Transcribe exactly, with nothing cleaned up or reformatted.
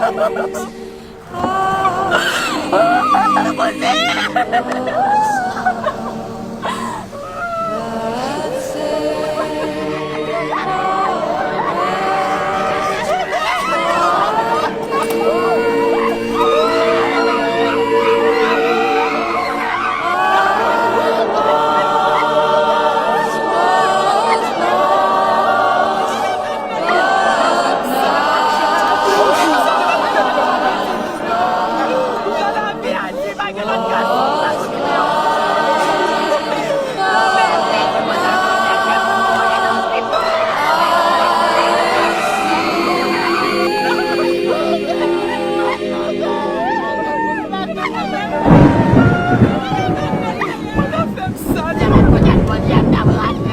Mwen ap fè m sa, li mwen kote al bandi a m ta pral.